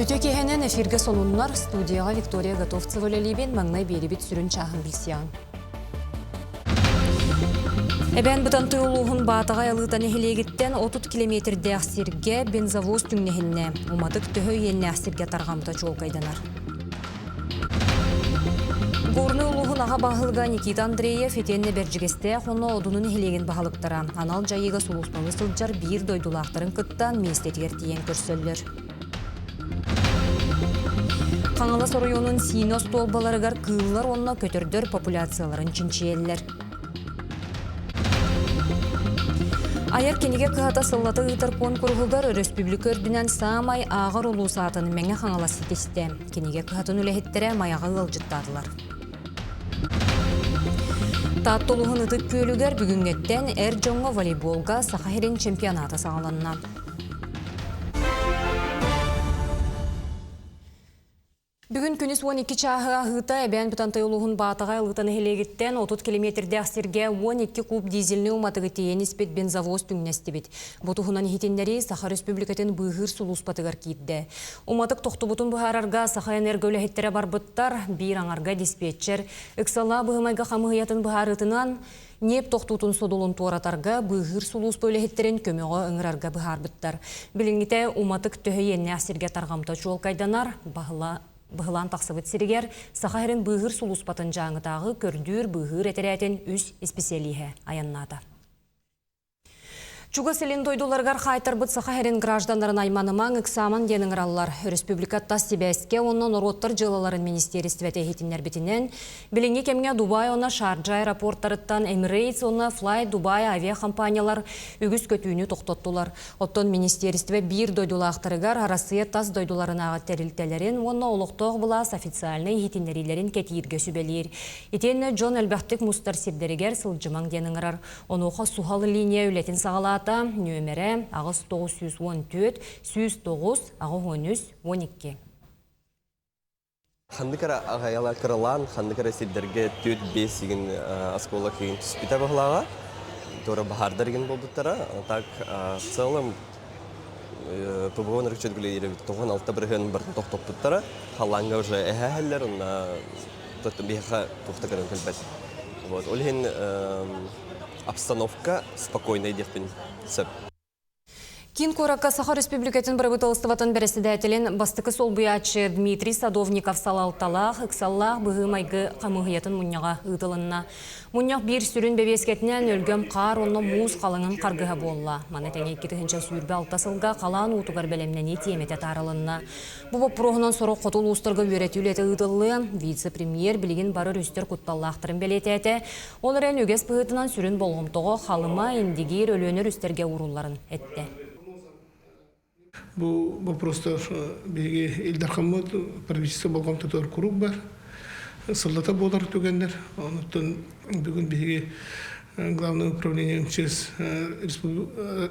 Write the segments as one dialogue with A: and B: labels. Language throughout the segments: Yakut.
A: Үтүө киэһэнэн эфиргэ сонуннар студияҕа Виктория Готовцева үлэлиибин маҥнай биэрибит сүрүн чааһын билсиэҕиҥ. Эбээн Бытантай улууһун Баатаҕай Алыыта нэһилиэгиттэн 30 километрдээх сиргэ бензовоз түҥнэһиннэ. Уматык төһө иэннээх сиргэ тарҕамта чуолкайданар. Горнай улууһун аҕа баһылыга Никита Андреев итиэннэ Бэрдьигэстээх уонна Одуну нэһилиэгин баһылыктара анал дьайыыга сулууспалыы сылдьар биир дойдулаахтарын кытта миэстэтигэр тиийэн көрсөллөр. Хаҥалас оройуонун Сиинэ остуолбаларыгар кыыллар уонна көтөрдөр популяцияларын чинчийэллэр. Айар кинигэ кыһата сыллата ыытар куонкуруһугар өрөспүүбүлүкэ үрдүнэн саамай ааҕар улуус аатын Мэҥэ Хаҥалас ситистэ. Кинигэ кыһатын үлэһиттэрэ Майаҕа ыалдьыттаатылар. Таатта улууһун Ытык Күөлүгэр бүгүҥҥэттэн эр дьоҥҥо волейболга Саха сирин чемпионата саҕаланна. Бүгүн күнүс 12 чааһы аһыыта Эбээн Бытантай улууһун Баатаҕай Алыыта нэһилиэгиттэн 30 километрдээх сиргэ 12 куб дизельнэй уматыгы тиэйэн испит бензовоз түҥнэстибит. Бу туһунан иһитиннэрии Саха Республикатын быыһыыр сулууспатыгар киирдэ. Уматык тохтубутун быһаарарга Сахаэнерго үлэһиттэрэ барбыттар, биир аҥарга диспетчер ыксалаах быһымайга хамыыһыйатын быһаарыытынан Ньиэп тохтуутун содулун туоратарга быыһыыр сулууспа үлэһиттэрин көмөҕө ыҥырарга быһаарбыттар. Билиҥҥитэ уматык төһө иэннээх сиргэ тарҕамта чуолкайданар, быһылаан тахсыбыт сиригэр Саха сирин быыһыыр сулууспатын Дьааҥытааҕы көрдүүр-быыһыыр этэрээтин үс исписэлииһэ айаннаата. Чугас илин дойдуларыгар хаайтарбыт Саха сирин гражданнарын айманымаҥ, ыксаамаҥ диэн ыҥыраллар. Республика тас сибээскэ уонна норуоттар дьыалаларын министиэристибэтэ иһитиннэрбитинэн, билиҥҥи кэмҥэ Дубай уонна Шарджа аэропортарыттан Emirates уонна Fly Dubai авиахампаанньалар үгүс көтүүнү тохтоттулар. Оттон министиэристибэ биир дойдулаахтарыгар Арассыыйа тас дойдуларынааҕы тэрилтэлэрин уонна олохтоох былаас официальнай иһитиннэриилэрин кэтииргэ сүбэлиир. Итиэннэ дьон элбэхтик мустар сирдэригэр сылдьымаҥ диэн ыҥырар. Онуоха суһал линия үлэтин саҕалаата, нүөмэрэ 8914 109 83 12.
B: Ханнык эрэ аҕайала кыралаан, ханнык эрэ сирдэргэ 4-5 игин оскуола кыйын түспүтэ баһылааҕа. Туора баһаардар игин буолбуттара. Так в целом ПВО нырыкчат үлэлиир 96 бырыһыан барытын тохтоппуттара. Халлааҥҥа уже эһээһэллэр, онно биһиэхэ туох да көрөн кэлбэт. Вот. Ол иһин обстановка спокойная диэхпин сөп.
A: Киин куоракка Саха Республикатын бырабыыталыстыбатын бэрэссэдээтэлин бастакы солбуйааччы Дмитрий Садовников салалталаах ыксаллаах быһыы-майгы хамыыһыйатын мунньаҕа ыытылынна. Мунньах биир сүрүн бэбиэскэтинэн өлгөм хаар уонна муус халыҥын харгыһа буолла. Маны тэҥэ 2026 сылга халаан уутугар бэлэмнэнии тиэмэтэ таарылынна. Бу боппуруоһунан сорох хоту улуустарга үөрэтии үлэтэ ыытыллыа. Вице-премьер билигин бары өрүстэр кутталлаахтарын бэлиэтээтэ. Ол эрэн үгэс быһыытынан сүрүн болҕомтоҕо Халыма, Индигиир, Өлүөнэ өрүстэргэ уурулларын эттэ.
C: Бу вопростар биһиги Ил Дархаммыт правительство болҕомтотугар куруук бар. Сыллата буолар түгэннэр. Онуттан бүгүн биһиги Главное управление МЧС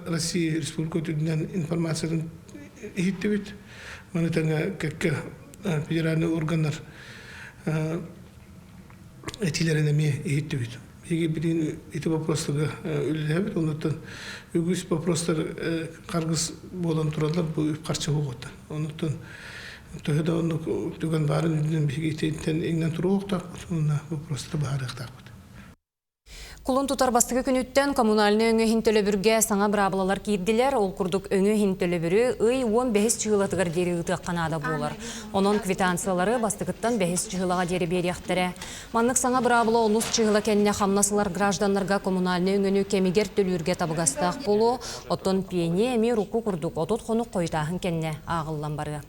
C: России Республика үрдүнэн информациятын иһиттибит. Маны тэҥэ кэккэ федеральнай органнар этиилэрин эмиэ иһиттибит. Биһиги билигин ити вопростарга үлэлэһэбит. Онуттан үгүс вопростар харгыс буолан тураллар бу үп-харчы уһугуттан. Онуттан төһө да оннук түгэн баарын үрдүнэн биһиги итинтэн иҥнэн туруохтаахпыт уонна вопростары быһаарыахтаахпыт.
A: Кулун тутар бастакы күнүттэн коммунальнай өҥө иһин төлөбүргэ саҥа быраабылалар киирдилэр. Ол курдук өҥө иһин төлөбүрү ый 15 чыһыылатыгар диэри ыытыахха наада буолар. Онон квитанциялары бастакыттан бэһис чыһыылаҕа диэри биэриэхтэрэ. Маннык саҥа быраабыла онус чыһыла кэннэ хамнас ылар гражданнарга коммунальнай өҥөнү кэмигэр төлүүргэ табыгастаах буолуо. Оттон пение эмиэ урукку курдук 30 хонук хойутааһын кэннэ ааҕыллан барыа.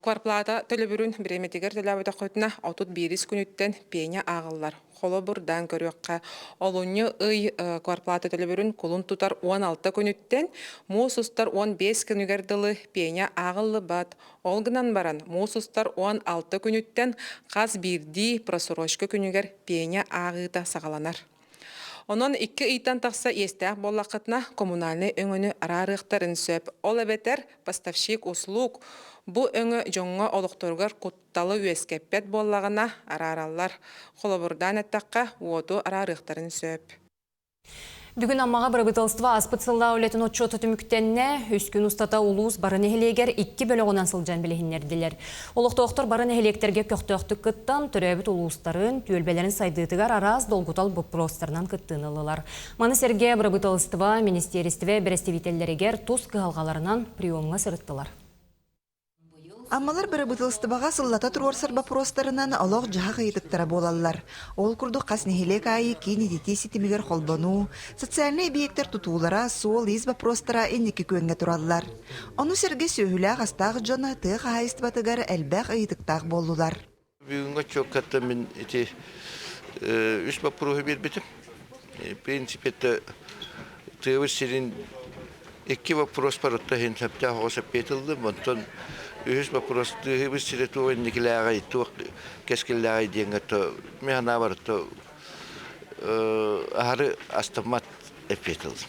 D: Кварплата төлөбүрүн бириэмэтигэр төлөөбөтөххүтүнэ, 31 күнүттэн пеня ааҕыллар. Холобурдаан көрүөххэ, олунньу ый кварплата төлөбүрүн кулун тутар 16 күнүттэн муус устар 15 күнүгэр дылы пеня ааҕыллыбат. Ол гынан баран, муус устар 16 күнүттэн хас биирдии просрочка күнүгэр пеня ааҕыыта саҕаланар. Онон икки ыйтан тахса иэстээх буоллаххытына, коммунальнай өҥөнү араарыахтарын сөп. Ол эбэтэр поставщик услуг бу өҥө дьоҥҥо олохторугар кутталы үөскэппэт буоллаҕына араараллар. Холобурдаан эттэххэ, уоту араарыахтарын сөп.
A: Бүгүн Аммаҕа бырабыыталыстыба ааспыт сыллаах үлэтин отчуота түмүктэннэ. Үс күн устата улуус бары нэһилиэгэр икки бөлөҕүнэн сылдьан билиһиннэрдилэр. Олохтоохтор бары нэһилиэктэргэ көхтөөхтүк кыттан, төрөөбүт улуустарын, түөлбэлэрин сайдыытыгар араас долгутал боппуруостарынан кыттыыны ыллылар. Маны сэргэ бырабыыталыстыба, министиэристибэ бэрэстэбиитэллэригэр тус кыһалҕаларынан приемҥа сырыттылар.
E: Аммалар бырабыыталыстыбаҕа сыллата туруорсар боппуруостарынан олох-дьаһах ыйытыктара буолаллар. Ол курдук хас нэһилиэк аайы киин ититии ситимигэр холбонуу, социальнай эбийиэктэр тутуулара, суол-иис боппуруостара инники күөҥҥэ тураллар. Ону сэргэ сүөһүлээх-астаах дьон тыа хаһаайыстыбатыгар элбэх ыйытыктаах буоллулар.
F: Бүгүҥҥү отчуоккаттан мин ити үс боппуруоһу биэрбитим. В принципе, это тыабыт сирин икки вопрос барытта иһин сөптөөх оҕо сөппүөт ыллым. Онтон үһүс вопрос тыаһыбыт сирэ туох инникилээҕий, туох кэскиллээҕий диэҥҥэ то мин санаабар то аһары астыммат эппиэт ыллым.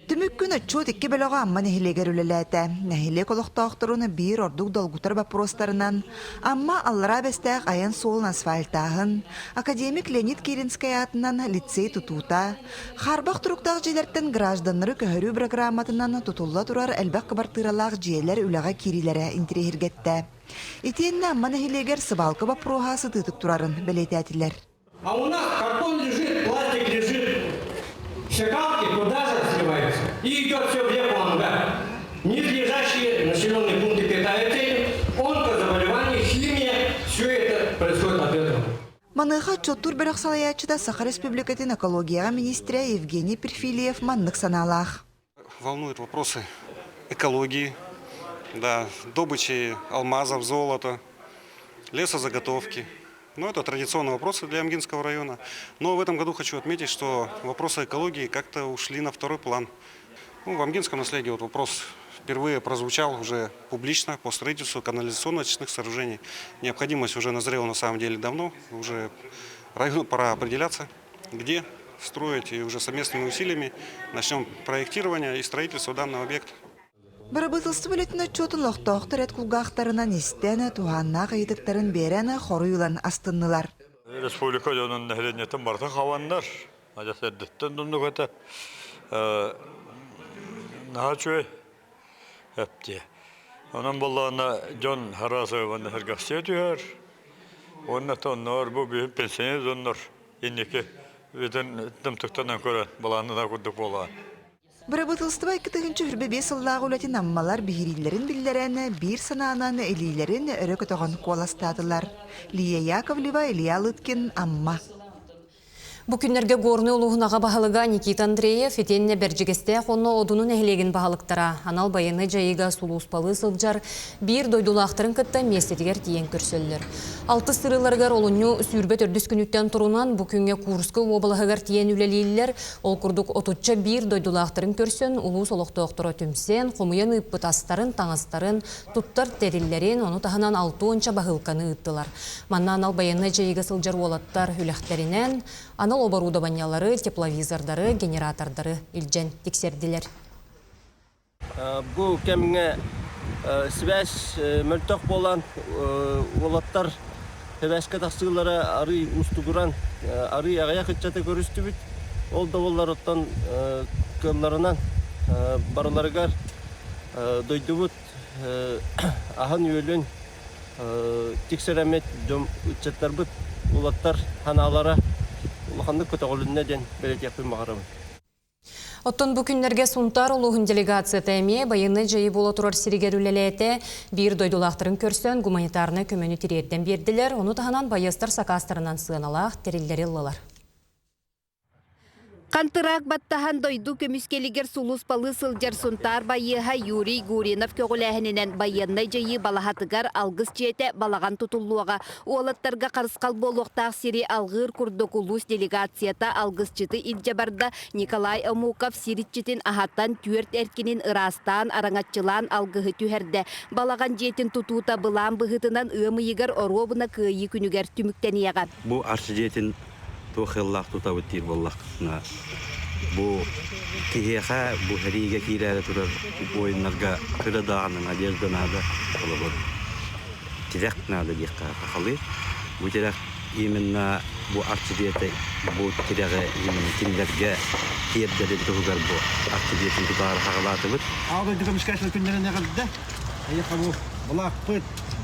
E: Түмүк күн отчуот икки бөлөҕө Амма нэһилиэгэр үлэлээтэ. Нэһилиэк олохтоохторун биир ордук долгутар боппуруостарынан Амма Аллараа Бэстээх айан суолун асфальтааһын, академик Леонид Киринскэй аатынан лицей тутуута, хаарбах туруктаах дьиэлэртэн гражданнары көһөрүү бырагырааматынан тутулла турар элбэх кыбартыыралаах дьиэлэр үлэҕэ киириилэрэ интэриэһиргэттэ. Итиэннэ Амма нэһилиэгэр сыбаалка боппуруоһа сытыытык турарын бэлиэтээтилэр.
G: А у нас картон лежит, пластик лежит, шакалки туда же сливаются. И идет все в реку Ангар. Нижнележащие населенные пункты питаются этим, онкозаболевания, химия, все это происходит от этого.
E: Маныаха отчуоттуур бөлөх салайааччыта Саха Республикатын экологияҕа министрэ Евгений Перфильев маннык санаалаах.
H: Волнуют вопросы экологии, да, добычи алмазов, золота, лесозаготовки. Ну, это традиционные вопросы для Амгинского района. Но в этом году хочу отметить, что вопросы экологии как-то ушли на второй план. Ну, в Амгинском наследии вот вопрос впервые прозвучал уже публично по строительству канализационно-очистных сооружений. Необходимость уже назрела на самом деле давно, уже району пора определяться, где строить, и уже совместными усилиями начнем проектирование и строительство данного объекта.
E: Бырабыыталыстыба үлэтин отчуотун олохтоохтор эт кулгаахтарынан истэн, туһааннаах ыйытыктарын биэрэн, хоруй ылан астыннылар.
I: Республика дьонун нэһилиэнньэтин барытын хабаннар. Адьас эрдэттэн дуннук этэ. Наһаа үчүгэй эптиэ. Онон буоллаҕына дьон араас сэргэхсийэ түһэр. Уонна онноор бу бүгүн пенсионер дьоннор инники бүтүн тымтыктанан көрөн былаанына курдук буолаа.
E: Бырабыыталыстыба 2025 сыллаах үлэтин аммалар биһирииллэрин биллэрэн, биир санаанан илиилэрин өрө көтөҕөн куоластаатылар. Лия Яковлева, Илья Лыткин, Амма.
A: Бу күннэргэ Горнай улууһун аҕа баһылыга Никита Андреев итиэннэ Бэрдьигэстээх уонна Одуну нэһилиэгин баһылыктара анал байыаннай дьайыыга сулууспалыы сылдьар биир дойдулаахтарын кытта миэстэтигэр тиийэн көрсөллөр. Алтыс сырыыларыгар олунньу 24 күнүттэн турунан бу күҥҥэ Курскай уобалаһыгар тиийэн үлэлииллэр. Ол курдук отучча биир дойдулаахтарын көрсөн улуус олохтоохторо түмсэн, хомуйан ыыппыт астарын, таҥастарын, туттар тэриллэрин, ону таһынан алтыонча баһыылканы ыыттылар. Манна анал байыаннай дьайыыга сылдьар уолаттар үлэхтэринэн анал оборудованиелары, тепловизордары, генератордары илдьэн тиксэрдилэр.
B: Бу кэмҥэ связь мөлтөх буолан уолаттар связька тахсыылара арыый уустугуран арыый аҕыйах ыччаты көрүстүбүт. Ол да буоллар оттон кыалларынан барыларыгар дойдубут аһын-үөлүн тиксэрэммит дьон ыччаттарбыт уолаттар санаалара улаханнык көтөҕүлүннэ диэн бэлиэтиэхпин баҕарабын.
A: Оттон бу күннэргэ Сунтаар улууһун делегацията эмиэ байыаннай дьайыы буола турар сиригэр үлэлээтэ. Биир дойдулаахтарын көрсөн гуманитарнай көмөнү тириэрдэн биэрдилэр. Ону таһынан байыастар сакаастарынан сыаналаах тэриллэри ыллылар.
J: Хантыраак баттаһан дойду көмүскэлигэр сулууспалыы сылдьар Сунтаар байыаһа Юрий Гуринов көҕүлээһининэн байыаннай дьайыы балаһатыгар алгыс дьиэтэ балаҕан тутуллуоҕа. Уолаттарга харысхал буолуохтаах сири алҕыыр курдук улуус делегацията алгысчыты илдьэ барда. Николай Омуков сир иччитин аһатан түөрт эркинин ыраастаан, араҥаччылаан алгыһы түһэрдэ. Балаҕан дьиэтин тутуута былаан быһыытынан ыам ыйыгар оруобуна Кыайыы күнүгэр түмүктэниэҕэ.
K: Бу арчы дьиэтин туох ыаллаах тутабыт диир буоллаххытына, бу киһиэхэ бу сэриигэ киирээри турар буойуннарга кыра даҕаны надежда наада, холобур, тирэх наада диэххэ сахалыы. Бу тирэх именно Бу арчы дьиэтэ бу тирэҕи именно кинилэргэ тиэрдэрин туһугар бу арчы дьиэтин тутаары хаҕалаатыбыт.
L: Аҕа дойду көмүскээччилэр күннэрин эҕэрдэ! Эйиэхэ бу былаахпыт,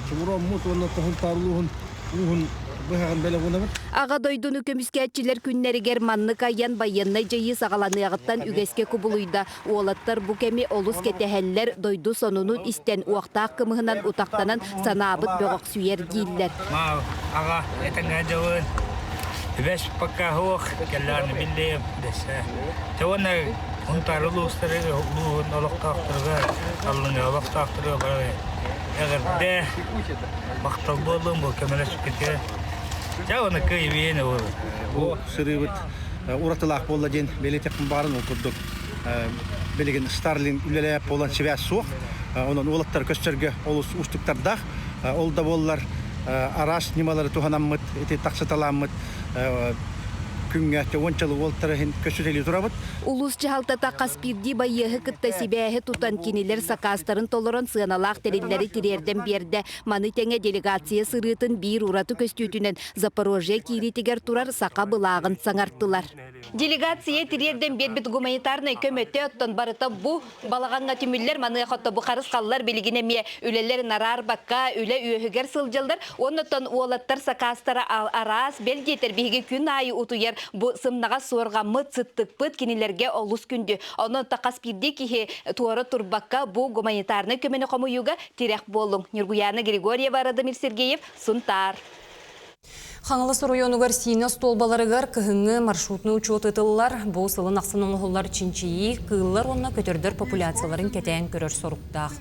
L: чумуруоммут уонна тоһун улууһун ууһун быһаҕын бэлэх уунабыт.
J: Аҕа дойдуну көмүскээччилэр күннэригэр маннык айан байыаннай дьайыы саҕаланыаҕыттан үгэскэ кубулуйда. Уолаттар бу кэми олус кэтэһэллэр, дойду сонунун истэн, уохтаах кымыһынан утахтанан санаабыт бөҕөхсүйэр дииллэр.
M: Аҕа этэҥҥэ дьылын үбэс пока суох кэллэҕинэ биллиэм дэсэ. Те уонна Сунтаар улуустары улууһун олохтоохторугар, Аллыҥа олохтоохторугар бары эҕэрдэ, махтал буоллун бу көмөлөспүтүгэр. Дьэ уонна кыайыы буолун.
L: Бу сырыыбыт уратылаах буолла диэн бэлиэтиэхпин баҕаран ол курдук билигин Старлин үлэлээп буолан сибээс суох. Онон уолаттар көстөргө олус уустуктардаах. Ол да буоллар араас ньымалары туһанаммыт, ити тахсыталааммыт күҥҥэ уончалы уолтара иһин көстүтэлии турабыт.
J: Улуус дьаһалтата хас биирдии байыаһы кытта сибээһи тутан кинилэр сакаастарын толорон сыаналаах тэриллэри тириэрдэн биэрдэ. Маны тэҥэ делегация сырыытын биир ураты көстүүтүнэн Запорожье киириитигэр турар саха былааҕын саҥартылар. Делегация тириэрдэн биэрбит гуманитарнай көмөтө оттон барыта бу балаҕаҥҥа түмүллэр маныаха отто бу харысхаллар билигин эмиэ үлэлэр нараарбакка үлэ үөһүгэр сылдьаллар уонна уолаттар сакаастара араас бэл диэтэр биһиги күн аайы утуйар бу сымнаҕас суорҕаммыт сыттыкпыт кинилэргэ олус күндү онон хас биирдии киһи туора турбакка бу гуманитарнай көмөнү хомуйууга тирэх буоллуҥ Ньургуяна Григорьева Радомир Сергеев Сунтаар
A: Хаҥалас оройуонугар Сиинэ остуолбаларыгар кыһыҥҥы маршрутный учуот ыытыллар. Бу сылын ахсын оҥоһуллар чинчийии кыыллар уонна көтөрдөр популяцияларын кэтээн көрөр соруктаах.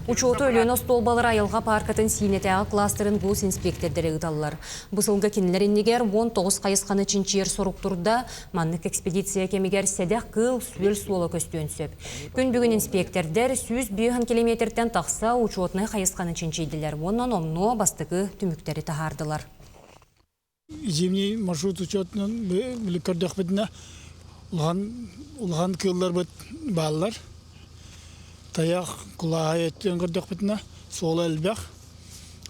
A: Учуоту Өлүөнэ остуолбалара айылҕа пааркатын Сиинэтээҕи кластерын госинспектордара ыыталлар. Бу сылга кинилэр иннигэр 19 хайысханы чинчийэр сорук турда. Маннык экспедиция кэмигэр сэдэх кыыл сүөл суола көстүөн сөп. Күн бүгүн инспиэктэрдэр 105 километртэн тахса учуотунай хайысханы чинчийдилэр уонна номнуо бастакы түмүктэри таһаардылар.
N: Зимний маршрут учетунан били көрдөхпүтүнэ улахан улахан кыылларбыт бааллар. Тайах, кулааһай өттүн көрдөхпүтүнэ суола элбэх.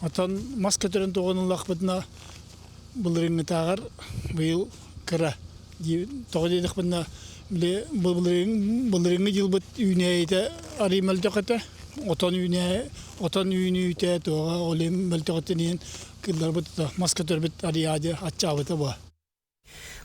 N: Оттон мас көтөрүн туҕун ыллахпытына былырыыҥҥытааҕар быйыл кыра. Тоҕо диэтэхпинэ, били былырыыҥҥы дьылбыт үүнээйитэ арыый мөлтөх этэ. Отон үүнээ отон үүнүүтэ туоҕа ол иһин мөлтөҕүттэн иһин кыылларбыт мас көтөрбүт арыйаадьы аччаабыта буо.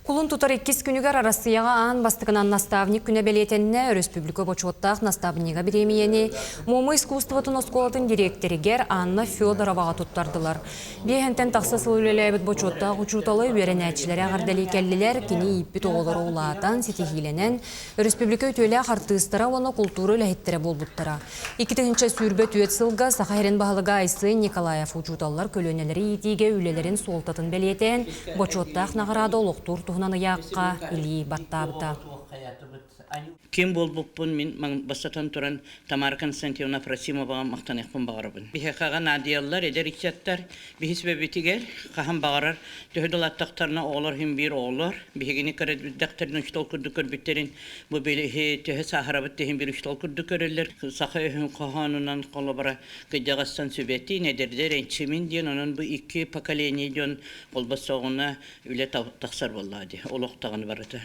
A: Кулун тутар иккис күнүгэр Арассыйаҕа аан бастакынан наставник күнэ бэлиэтэннэ. Өрөспүүбүлүкэ бочуоттаах наставнига бириэмийэни Муома искусствотын оскуолатын дириэктэригэр Анна Федороваҕа туттардылар. Биэһэнтэн тахса сыл үлэлээбит бочуоттаах учууталы үөрэнээччилэрэ эҕэрдэлии кэллилэр. Кини ииппит оҕолоро улаатан, ситиһиилэнэн, өрөспүүбүлүкэ үтүөлээх артыыстара уонна култуура үлэһиттэрэ буолбуттара. 2024 сылга Саха сирин баһылыга Айсен Николаев учууталлар көлүөнэлэри иитиигэ үлэлэрин суолтатын бэлиэтээн, бочуоттаах наҕараада олохтуур туһунан ыйаахха илии баттаабыта.
O: Ким буолбуппун мин бастатан туран Тамара Константиновна Афросимоваҕа махтаныахпын баҕарабын. Биһиэхэҕэ наадыйаллар эдэр ыччаттар биһис бэбитигэр хаһан баҕарар төһө да улааттахтарына оҕолор иһин биир оҕолор биһигини көрөрбүттэхтэрин учуутал курдук көрбүттэрин бу билиһи төһө сааһырабыт иһин биир учуутал курдук көрөллөр саха өһүн хоһоонунан холобура кырдьаҕастан сүбэтин эдэрдэр энчимин диэн онон бу икки поколение дьон холбосоҕуна үлэ тахсар буоллаҕа дии олох даҕаны барыта.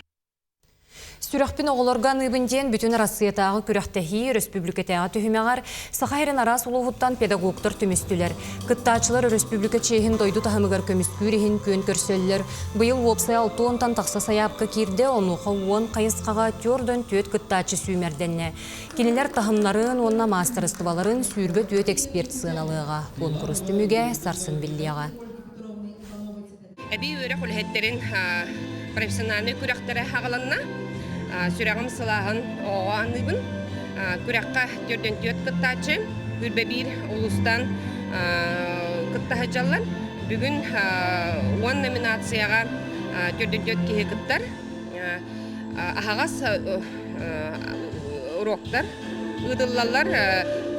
A: Сүрэхпин оҕолорго аныыбын диэн бүтүн Арассыйатааҕы күрэхтэһии өрөспүүбүлүкэтээҕи түһүмэҕэр Саха сирин араас улууһуттан педагогтар түмүстүлэр. Кыттааччылар өрөспүүбүлүкэ чиэһин дойду таһымыгар көмүскүүр иһин күөн көрсөллөр. Быйыл уопсай 60-тан тахса сайаапка киирдэ, онуоха уон хайысхаҕа түөрдөн түөрт кыттааччы сүүмэрдэннэ. Кинилэр таһымнарын уонна маастарыстыбаларын 24 эксперт сыаналыаҕа. Куонкурус түмүгэ сарсын биллиэҕэ.
P: Эбии үөрэх үлэһиттэрин профессиональнай күрэхтэрэ аҕаланна. Сүрэҕим сылааһын оҕоҕо аныыбын. Күрэххэ төрдөн түөрт кыттааччы, үрбэ биир улуустан кытта сылдьаллар. Бүгүн уон номинацияҕа төрдөн түөрт киһи кыттар. Аһаҕас уроктар ыытыллаллар,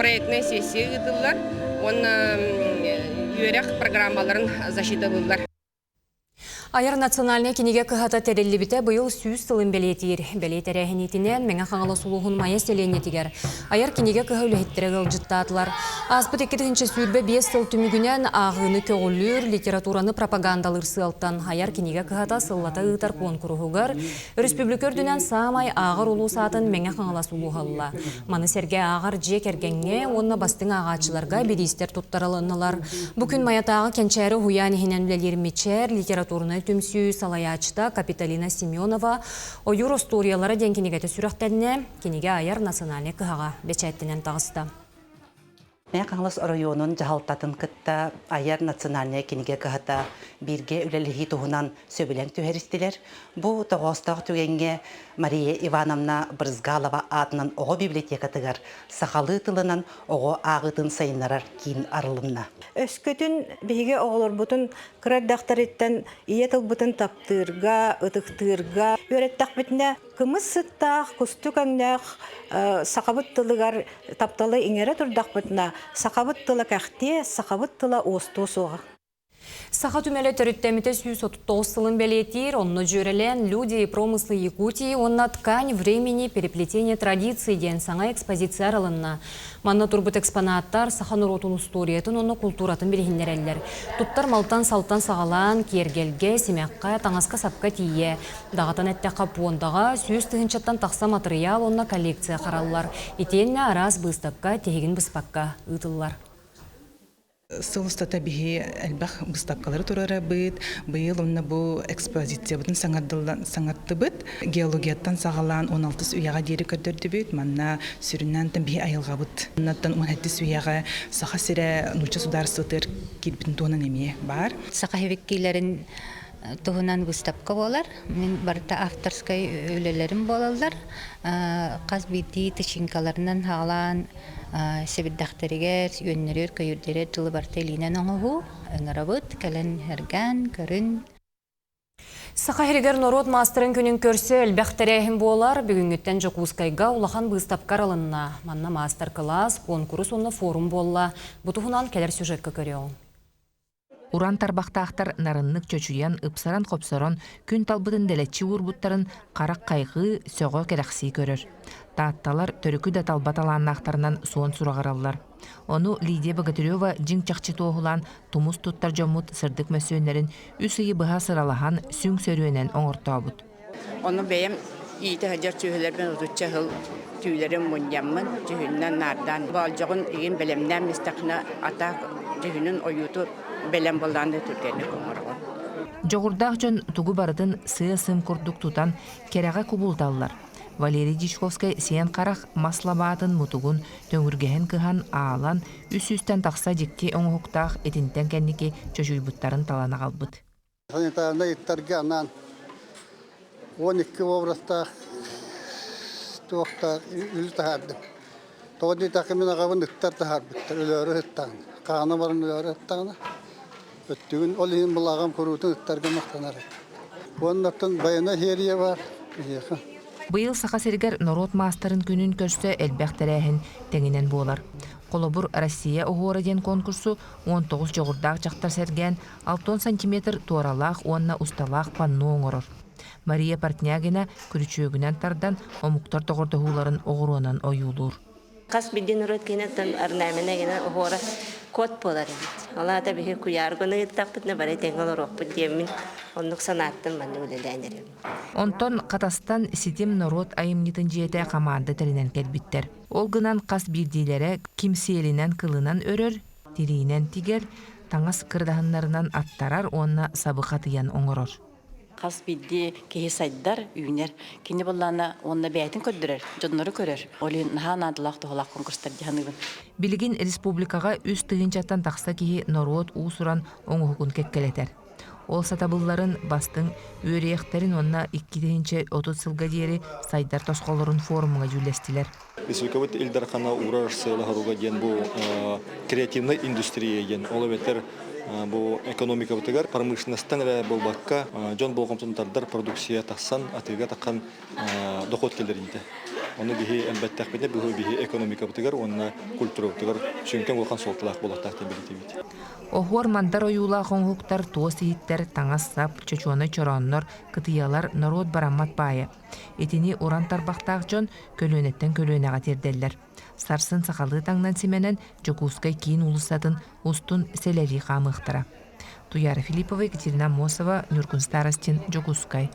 P: проектная сессия ыытыллар уонна үөрэх программаларын защиталыыллар.
A: Айар национальнай кинигэ кыһата тэриллибитэ быйыл 100 сылын бэлиэтиир. Бэлиэ тэрээһиниитинэн Мэҥэ Хаҥалас улууһун Майа сэлиэнньэтигэр Айар кинигэ кыһа үлэһиттэрэ ыалдьыттаатылар. Ааспыт 2025 сыл түмүгүнэн ааҕыыны көҕүлүүр, литератураны пропагандалыыр сыалтан Айар кинигэ кыһата сыллата ыытар куонкуруһугар өрөспүүбүлүкэ үрдүнэн саамай ааҕар улуус аатын Мэҥэ Хаҥалас улууһа ылла. Маны сэргэ ааҕар дьиэ кэргэҥҥэ уонна бастыҥ ааҕааччыларга бириистэр туттарылыннылар. Бу күн Майатааҕы Кэнчээри уһуйаан иһинэн үлэлиир Мичээр литературнай түмсүү салайааччыта Капитолина Семенова «Ойуур остуоруйалара» диэн кинигэтэ сүрэхтэннэ, кинигэ айар национальнай кыһаҕа бэчээттэнэн таҕыста.
Q: Мэҥэ Хаҥалас оройуонун дьаһалтатын кытта айар национальнай кинигэ кыһата бииргэ үлэлэһии туһунан сөбүлэҥ түһэристилэр. Бу тоҕоостоох түгэҥҥэ Мария Ивановна Брызгалова аатынан оҕо библиотекатыгар сахалыы тылынан оҕо ааҕыытын сайыннарар киин арылынна.
R: Өскөтүн биһиги оҕолорбутун кыра эрдэхтэриттэн ийэ тылбытын таптыырга, ытыктыырга үөрэттэхпитинэ, Кымыс сыттаах, кустук өҥнөөх сахабыт тылыгар тапталы иҥэрэ турдахпытына, сахабыт тыла кэхтиэ, сахабыт тыла уостуо суоҕа.
A: Саха түмэлэ төрүттэммитэ 139 сылын бэлиэтиир, онно дьүөрэлээн «Люди и промыслы Якутии» уонна «Ткань времени переплетение традиций» диэн саҥа экспозиция арылынна. Манна турбут экспонаттар саха норуотун устуоруйатын уонна култууратын билиһиннэрэллэр. Туттар малтан-салтан саҕалаан, киэргэлгэ, симэххэ, таҥаска-сапка тиийэ, Даҕатан эттэххэ, пуондаҕа 100 тыһыынчаттан тахса матырыйаал уонна коллекция хараллар. Итиэннэ араас быыстапка тиһигин быспакка ыытыллар.
S: Сыл устата биһи элбэх быыстапкалары турарабыт. Быйыл онно бу экспозициябытын саҥардыбыт. Геологияттан саҕалаан 16 үйэҕэ диэри көрдөрдүбүт. Манна сүрүннээн биһи айылҕабыт. Оннуттан 17 үйэҕэ Саха сирэ нуучча судаарыстыбатыгар киирбитин туһунан эмиэ баар.
T: Саха хивиккилэрин туһунан выставка буолар. Мин барыта авторскай үлэлэрим буолаллар. Хас биирдии тычинкаларынан хаалаан сэбирдэхтэригэр, үөннэригэр, көйүрдэригэр дылы барыта илиинэн оҥоһуу. Ыҥырабыт, кэлэн эргээн, көрүн.
A: Саха сиригэр норуот маастарын күнүн көрсө элбэх тэрээһин буолар. Бүгүҥҥүттэн Дьокуускайга улахан быыстапка арылынна. Манна маастар-кылаас, куонкурус уонна форум буолла. Бу туһунан кэлэр сюжекка көрүөҕүҥ.
U: Уран тарбахтаахтар нарыннык чочуйан, ыпсаран-хопсорон, күн талбытын дэлэччи уурбуттарын харах хайҕыы, сөҕө, кэрэхсии көрөр. Таатталар төрүкү да талба талааннаахтарынан суон сураҕыраллар. Ону Лидия Богатырева дьиҥ-чахчы туоһулаан тумус туттар дьоммут сырдык мөссүөннэрин үс ыйы быһа сыралаһан, сүҥ сөрүөнэн оҥортообут.
V: Ону бэйэм иитэ сылдьар сүөһүлэрбин отучча сыл түүлэрин мунньаммын, дьүһүнүнэн наардаан, боолдьоҕун игин бэлэмнээн истэххинэ, атаак дьүһүнүн ойууту бэлэм буоллаҕына да түргэнник оҥороҕун.
U: Дьоҕурдаах дьон тугу барытын сыа-сым курдук тутан, кэрэҕэ кубулуталлар. Валерий Дьячковскай сиэн харах мас лабаатын мутугун төҥүргэһин кыһан, аалан, үс сүүстэн тахса дьикти оҥоһуктаах итинтэн кэнники чочуйбуттарын талан аҕалбыт.
W: Санитарнай ыттарга анаан 12 образтаах туохтаах үлү таһаардым. Тоҕо диэтэххэ мин аҕабын ыттар таһаарбыттар, өлөөрү ыттаҕына, хаана баран өлөөрү ыттаҕына, өттүгүн ол иһин был аҕам куруутун ыттарга махтанар этэ. Уонна оттон байанай серия баар биһиэхэ.
U: Быйыл Саха сиригэр норуот маастарын күнүн көрсө элбэх тэрээһин тэҥинэн буолар. Холобур, Россия оһуора диэн конкурсу 19 дьоҕурдаах дьахтар сэргээн 60 сантиметр туоралаах уонна усталаах панно оҥорор. Мария Портнягина күрүчүөгүнэн тардан омуктар доҕордоһууларын оҕуруонан ойуулуур.
X: Хас биирдии норуот киинэттэн орнамена гына оһуора код буолар эбит. Ол аата биһи куйааргын ыйыттахпытына бары тэҥҥэ олоруохпут диэммин оннук санааттан маннык үлэлээн эрэбин.
U: Онтон Хатастан Ситим норуот айымньытын дьиэтэ хамаанда тэринэн кэлбиттэр. Ол гынан хас биирдиилэрэ ким сиэлинэн кылынан өрөр, тириинэн тигэр, таҥас кырдаһыннарынан аттарар уонна сабы хатыйан оҥорор.
Y: Хас биирдии киһи сайдар, үүнэр. Кини буоллаҕына уонна бэйэтин көрдөрөр, дьоннору көрөр. Ол иһин наһаа наадалаах туһалаах конкурстар дии саныыбын.
U: Билигин республикаҕа 3 тыһыынчаттан тахса киһи норуот уус-уран оҥоһугун кэккэлэтэр. Ол сатабылларын бастыҥ үөрүйэхтэрин уонна 2030 сылга диэри сайдар тосхоллорун форумҥа дьүүллэстилэр.
Z: Республикабыт Ил Дархана уурар сыала-соруга диэн бу креативнай индустрия диэн, ол эбэтэр бу экономикабытыгар промышленностан эрэ буолбакка, дьон болҕомтотун тардар продукция тахсан, атыыга таххан дохуот киллэриитэ. Ону биһи элбэттэхпитинэ бу биһи экономикабытыгар уонна культурабытыгар сүҥкэн улахан суолталаах буолуохтаах диэн бэлиэтиибит.
U: Оһуор мандар ойуулаах оҥоһуктар, туос иһиттэр, таҥас-сап, чочуонай чорооннор, кытыйалар норуот бараммат баайа. Итини уран тарбахтаах дьон көлүөнэттэн көлүөнэҕэ тиэрдэллэр. Сарсын сахалыы таҥнан симэнэн Дьокуускай киин уулуссатын устун сэлэлии хаамыахтара. Туяра Филиппова, Екатерина Аммосова, Ньургун Старостин, Дьокуускай.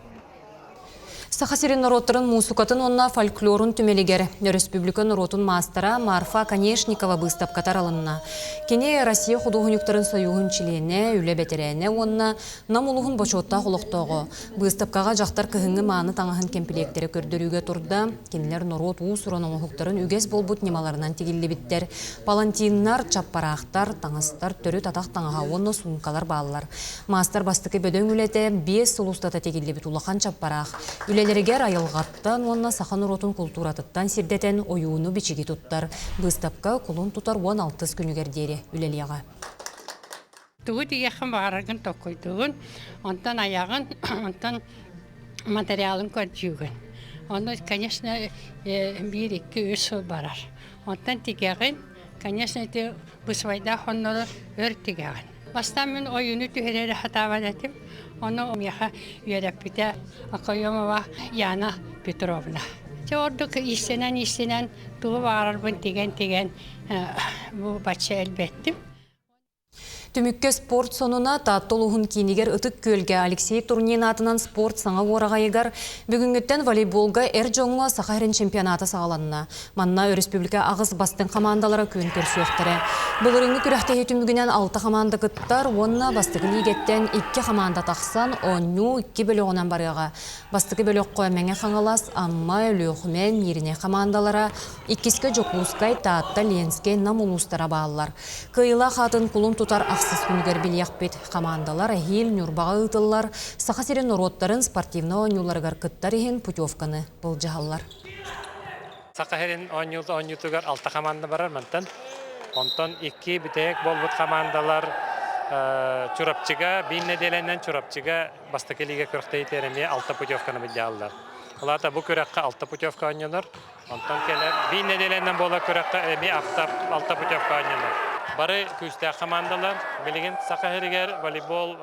A: Саха сирин норуоттарын муусукатын уонна фольклорун түмэлигэр өрөспүүбүлүкэ норуотун маастара Марфа Оконешникова быыстапката арылынна. Кини Россия худуоһунньуктарын сойууһун чилиэнэ, үлэ бэтэрээнэ уонна Нам улууһун бочуоттаах олохтооҕо. Быыстапкаҕа дьахтар кыһыҥҥы мааны таҥаһын кэмпилиэктэрэ көрдөрүүгэ турда. Кинилэр норуот уус-уран оҥоһуктарын үгэс буолбут ньымаларынан тигиллибиттэр. Палантиннар, чаппараахтар, таҥастар, төрүт атах таҥаһа уонна суумкалар бааллар. Маастар бастакы бөдөҥ үлэтэ 5 сыл устата тигиллибит улахан чаппараах. Үлэлэригэр айылҕаттан уонна саха норуотун култууратыттан сирдэтэн ойууну-бичиги туттар. Быыстапка кулун тутар 16 күнүгэр диэри үлэлиэҕэ.
C: Тугу тигиэххин баҕараргын толкуйдуугун, онтон айаҕын, онтон материалын көрдүүгүн. Ону, конечно, биир, икки, үс сыл барар. Онтон тигэҕин, конечно, ити бысвайдаах оннору өр тигэҕин. Бастаан мин ойууну түһэрээри сатаабат этим. Ону миэхэ үөрэппитэ Окоемова Яна Петровна. Дьэ ордук иистэнэн-иистэнэн тугу баҕарарбын тигэн-тигэн бу бачча элбэттим.
A: Түмүккэ спорт сонуна Таатта улууһун киинигэр Ытык Күөлгэ Алексей Турнин аатынан спорт саҥа уораҕайыгар бүгүҥҥүттэн волейболга эр дьоҥҥо Саха сирин чемпионата саҕаланна. Манна өрөспүүбүлүкэ аҕыс бастыҥ хамаандалара күөн көрсүөхтэрэ. Былырыыҥҥы күрэхтэһии түмүгүнэн алта хамаанда кыттар уонна бастакы лиигэттэн икки хамаанда тахсан оонньуу икки бөлөҕүнэн барыаҕа. Бастакы бөлөххө Мэҥэ Хаҥалас, Амма, Өлүөхүмэ, Мииринэй хамаандалара, иккискэ Дьокуускай, Таатта, Ленскэй, Нам улуустара бааллар. Кыайыылаах аатын кулун тутар ахсыс күнүгэр билиэхпит. Хамаандалар эһиил Ньурбаҕа ыытыллар Саха сирин норуоттарын спортивнай оонньууларыгар кыттар иһин путевканы былдьаһаллар.
D: Саха сирин оонньуутугар алта хамаанда барар мантан. Онтон икки бүтэһик буолбут хамаандалар Чурапчыга биир нэдиэлэнэн Чурапчыга бастакы лига күрэхтэһиитигэр эмиэ алта путевканы былдьааллар. Ол аата бу күрэххэ алта путевка оонньонор. Онтон кэлэр биир нэдиэлэнэн буолар күрэххэ эмиэ алта путевка оонньонор. Бары күүстээх хамаандалар. Билигин Саха сиригэр волейбол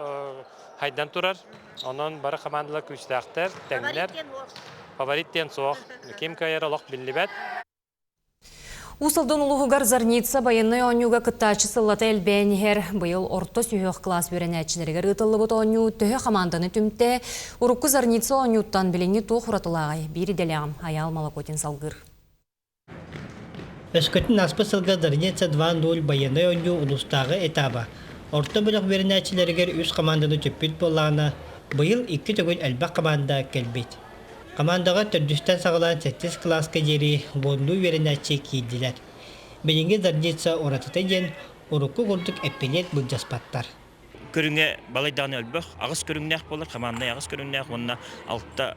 D: хайдан турар. Онон бары хамаандалар күүстээхтэр, тэҥнэр. Фаворит диэн суох. Ким кыайар олох биллибэт.
A: Уус Алдан улууһугар Зарница байыаннай оонньууга кыттааччы сыллата элбээн иһэр. Быйыл орто сүһүөх кылаас үөрэнээччилэригэр ыытыллыбыт оонньуу төһө хамаанданы түмтэ, урукку Зарница оонньууттан билиҥҥи туох уратылааҕый? Биир идэлээҕим Айаал Малакотин салгыыр.
F: Өскөтүн ааспыт сылга Зарница 2.0 байыаннай оонньуу улуустааҕы этаба орто бөлөх үөрэнээччилэригэр үс хамаанданы түппүт буоллаҕына, быйыл икки төгүл элбэх хамаанда кэлбит. Хамаандаҕа төрдүстэн саҕалаан сэттис кылааска диэри уоннуу үөрэнээччи киирдилэр. Билиҥҥи Зарница уратыта диэн урукку курдук эппилиэт былдьаспаттар.
G: Көрүҥэ балайдаҕына өлбөх, аҕыс көрүҥнээх буолар, хамаанднай аҕыс көрүҥнээх уонна алта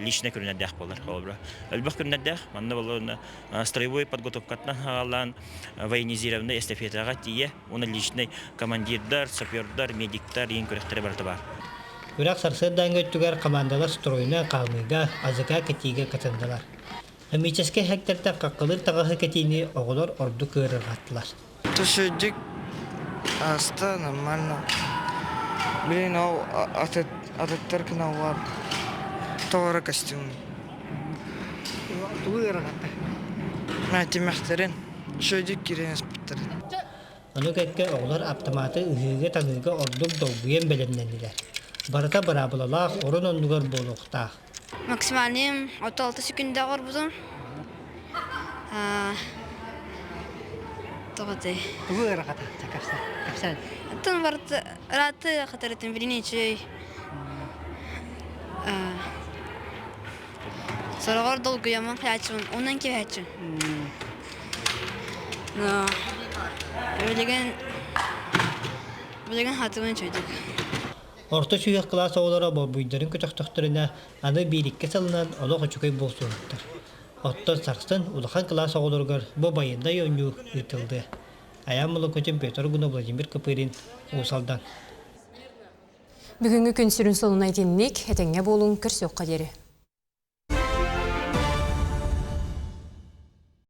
G: личнай көрүҥнэрдээх буолар. Холобура, өлбөх көрүҥнэрдээх, манна буолла строевой подготовкаттан саҕалаан военизированнай эстафетаҕа тиийэ уонна личнай командирдар, сапердар, медиктар иин күрэхтэрэ барыта баар.
F: Күрэх сарсыардааҥҥы өттүгэр хамаандалар стройунан хаамыыга, азыка кэтиигэ кытыннылар. Химическэй хектэртэн хаххалыыр таҥаһы кэтиини оҕолор ордук ыарырҕаттылар.
H: Төшөдүк аста нормально. Блин, ол атыттар кыналлар тоҕоро костюм.
F: Тугу ыарырҕатта?
H: Тимэхтэрин, шөдүк киирэн испиттэрин.
F: Ону кэккэ оҕолор аптамааты ыһыыга-таҥыыга ордук долгуйан бэлэмнэннилэр. Барыта быраабылалаах орун оннугар буолуохтаах.
I: Максимальным 36 секунда оҕорбутум. Тоҕотой.
F: Тугу ыарахата кэпсээн?
I: Оттон барыта ыраатты хатарытын билин үчүгэй. Сороҕор долгуйаммын хайааччыбын, онон киһээччим. Но билигин билигин хатыбын үчүгэйдик.
F: Орто сүһүөх кылаас оҕолоро борбуйдарын көтөхтөхтөрүнэ, аны биир-икки сылынан олох үчүгэй буолсуохтар. Оттон сарсын улахан кылаас оҕолоругар бу байыаннай оонньуу ыытыллыа. Айаан Молокутин, Петр Гунов, Владимир Копырин, Уус Алдан.
A: Бүгүҥҥү күн сүрүн сонуна итинник, этэҥҥэ буолуҥ, көрсүөххэ диэри.